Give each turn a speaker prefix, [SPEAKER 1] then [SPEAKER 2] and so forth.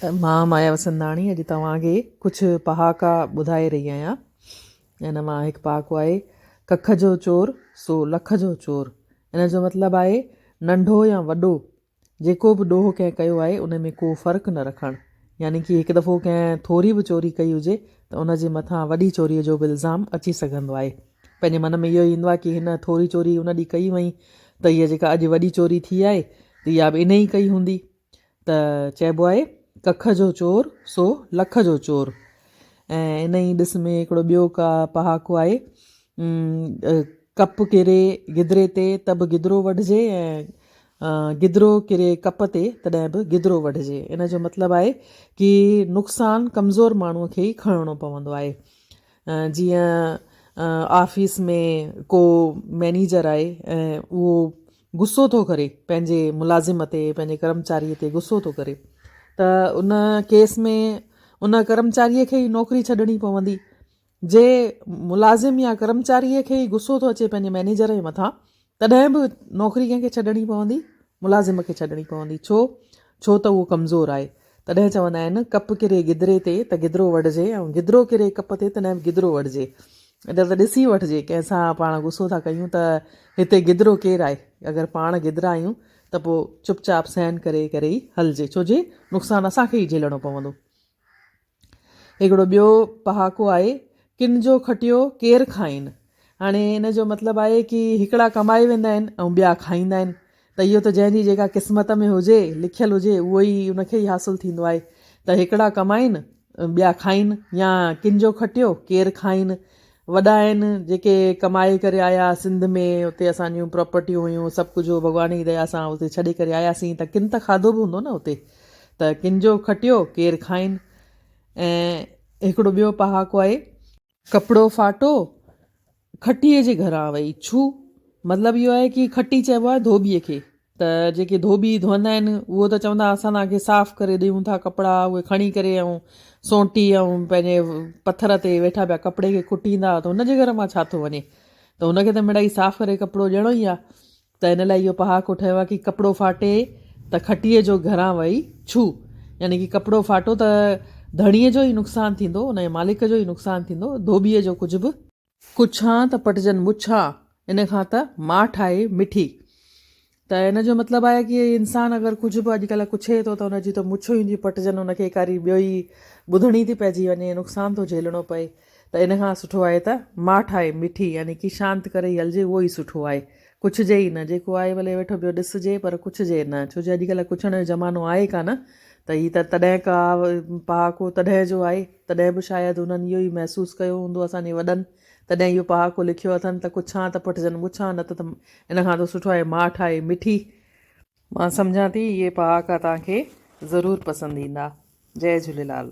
[SPEAKER 1] مان مايا وسنداڻي اڄ توهان کي ڪجهه پهاڪا ٻڌائي رهي آهيان. ان مان هڪ پهاڪو آهي ڪک جو چور سو لک جو چور. ان جو مطلب آهي ننڍو يا وڏو جيڪو به ڏوهه ڪنهن ڪيو آهي ان ۾ ڪو فرق نه رکڻ. يعني ڪي هڪ دفعو ڪنهن ٿوري به چوري ڪئي هجي ته ان جي مٿان وڏي چوريء جو به الزام اچي سگهندو آهي. پنهنجي من ۾ اهو ايندو آهي ڪي هن ٿوري چوري ان ڏينهن ڪئي هئائين ته هيء جيڪا اڄ وڏي چوري ٿي آهي ته اها به انهيء ڪئي هوندي. ته چئبو آهي ڪک جو چور سو لک جو چور ۽ ان ئي ڏس ۾ هڪڙو ٻيو ڪا پهاڪو آهي ڪپ ڪري گدري تي ته به گدرو وڍجي ۽ گدرو ڪري ڪپ تي تڏهن به گدرو وڍجي ان جو مطلب آهي ڪي نقصان ڪمزور ماڻهوء کي ئي کڻڻو پوندو آهي جيئن آفيس ۾ ڪو مئنيجر آهي ۽ اهو غصو ٿو ڪري پنهنجي ملازم تي پنهنجي ڪرمچاريء تي غصو ٿو ڪري ته ان ڪيس ۾ ان ڪرمچاريء کي ئي نوڪري ڇڏڻي پوندي جي ملازم يا ڪرمچاريء کي ئي غصو ٿو اچي پنهنجي مئنيجر جي مٿان تڏهن به نوڪري ڪنهن کي ڇڏڻي پوندي ملازم کي ڇڏڻي پوندي ڇو ڇو ته اهو ڪمزور آهي تڏهن چوندا آهن ڪپ ڪري گدري تي ته گدرو وڍجي ۽ گدرو ڪري ڪپ تي تڏهن به گدرو وڍجي. ايڏا ته ڏسي وٺجي ڪنهن سان پاڻ غصو ٿا ڪيون ته هتي گدرو ڪير آهي. اگر پاڻ گدرا آهيون ته پوء چپ چاپ سهن ڪري ڪري ئي هلجي ڇو جي نقصان اسان کي ئي جهلڻو پوندو. هڪڙو ٻيو پهاڪو آهي، ڪن جو کٽيو ڪير کائين. هاڻي ان جو مطلب آهي ڪي هڪڙا ڪمائي ويندا آهن ۽ ٻيا کائيندا آهن ته اهو ته جنهن جي جيڪا قسمت ۾ هجي، لکيل هجي اهو ئي ان کي ئي حاصل ٿيندو آهي ته هڪڙا ڪمائين ٻيا کائين يا ڪن جو کٽيو ڪير کائين. وڏا آهن جيڪي ڪمائي ڪري آيا سنڌ ۾ اتي اسان جون پراپرٽيون هيون سڀ ڪجهه هو ڀڳوان جي ديا سان اتي ڇڏي ڪري آياسين ته ڪن ته کاڌو به هوندو نه اتي ته ڪن جو کٽيو ڪير کائين ۽ هڪڙو ٻيو پهاڪو آهي. ڪپڙو ڦاٽو، کٽيء جي گهران وئي ڇو؟ مطلب اهو آهي ڪي کٽي چئبو آهي ڌوٻيء کي ته جيڪي ڌوٻي ڌوئندا آهن اهو ته چوندا اسان توهان کي صاف ڪري ڏيون ٿا ڪپڙا اهي کڻي ڪري ۽ سونٽي ۽ پنهنجي پٿر تي ويٺا پيا ڪپڙي کي ڪٽيندا ته هن جي گهر مان ڇا ٿو وڃي ته هن کي ته مڙئي صاف ڪري ڪپڙو ڏيڻو ئي آهي ته ان لاء اهو پهاڪو ٺهيو آهي ڪي ڪپڙو ڦاٽي ته کٽيء جو گهران وئي ڇو؟ يعني ڪي ڪپڙو ڦاٽو ته ڌڻيء جو ئي نقصان ٿيندو، ان جي مالڪ جو ئي نقصان ٿيندو، ڌوٻيء جو ڪجهه به. ڪڇان ته پٽجن مڇان، ان کان ته ماٺ آهي مٺي. ته ان جو مطلب آهي ڪي انسان اگر ڪجهه به اڄڪلهه ڪڇي ٿو ته ان جون ته مڇون ئي ٿيون پٽجن، ان کي هيڪاري ٻيو ئي ٻڌڻي ٿي پئجي وڃي، نقصان ٿو جهيلڻو پئي. ته ان کان سٺو آهي ته ماٺ آهي مٺي يعني ڪي شانت ڪري ئي هلجي اهو ئي سٺو آهي. ڪڇجي ئي نه، جيڪو آهي ڀلي ويٺو پيو ڏسجي پر ڪڇجي نه، ڇو جو اڄڪلهه ڪڇڻ جو زمانو آهي ڪانه ته هي ته تڏهن ڪا پهاڪو تڏهن جو آهي، تڏهن به شايد هنن اهو ئي محسوس ڪيو هوندو اسان جي وڏن تڏهن اهو پهاڪو لکيو اٿن ته ڪڇان ته پٽجن مڇان نه ته ان کان ته سٺو آهي ماٺ آهي مٺي. مان سمجهان ٿي اهي پهاڪا توهان کي ضرور پسند ايندا. جئي جهوليلال.